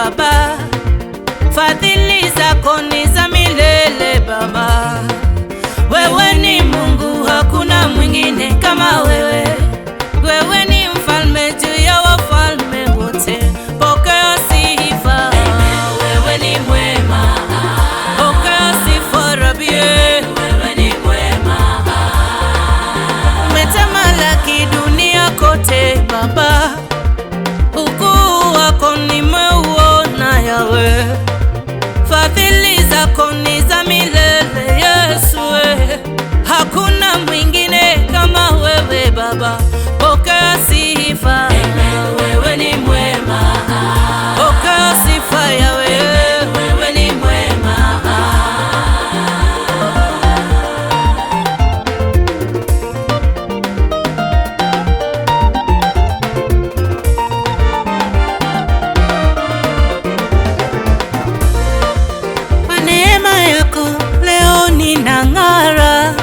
Baba, fadhili zako ni za milele Baba. Wewe ni Mungu, hakuna mwingine kama wewe. Wewe ni mfalme juu ya wafalme wote. Pokea sifa, Wewe ni mwema, pokea sifa Rabi. wewe ni mwema, Umetamalaki dunia kote Baba, ukuu wako nimeuona Yawe, fadhili zako ni za milele Yesu, hakuna mwingine kama wewe Baba. Pokea sifa, wewe ni mwema, pokea sifa Yawe. wewe ni mwema. Kwa neema yako leo ninang'ara,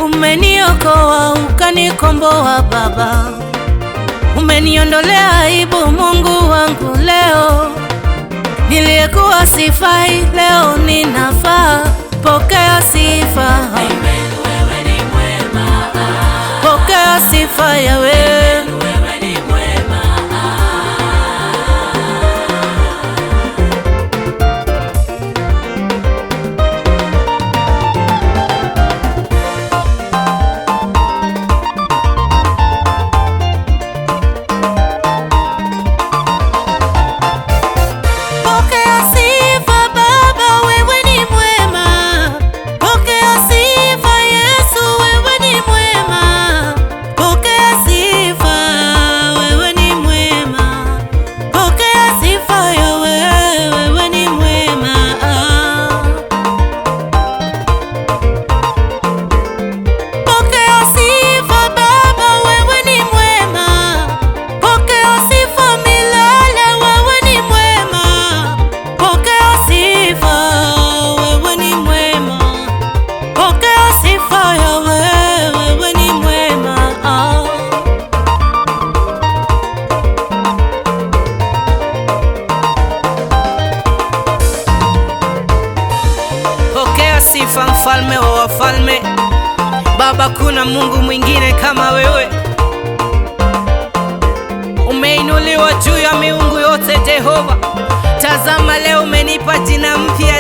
umeniokoa ukanikomboa Baba, umeniondolea aibu Mungu wangu leo, niliyekuwa sifai leo ninafaa. Pokea sifa, Wewe ni mwema, pokea sifa Yawe. wewe ni mwema. Pokea sifa Baba, wewe ni mwema. Pokea sifa Yesu, wewe ni mwema. Pokea sifa, wewe ni mwema. Pokea sifa Yawe, wewe ni mwema. Pokea sifa Baba, wewe ni mwema. Pokea sifa milele, wewe ni mwema. Pokea sifa, wewe ni mwema. Pokea sifa Yawe, wewe ni mwema. Pokea sifa mfalme wa wafalme. Baba, kuna Mungu mwingine kama wewe. Umeinuliwa juu ya miungu yote Jehova. Tazama leo umenipa jina mpya.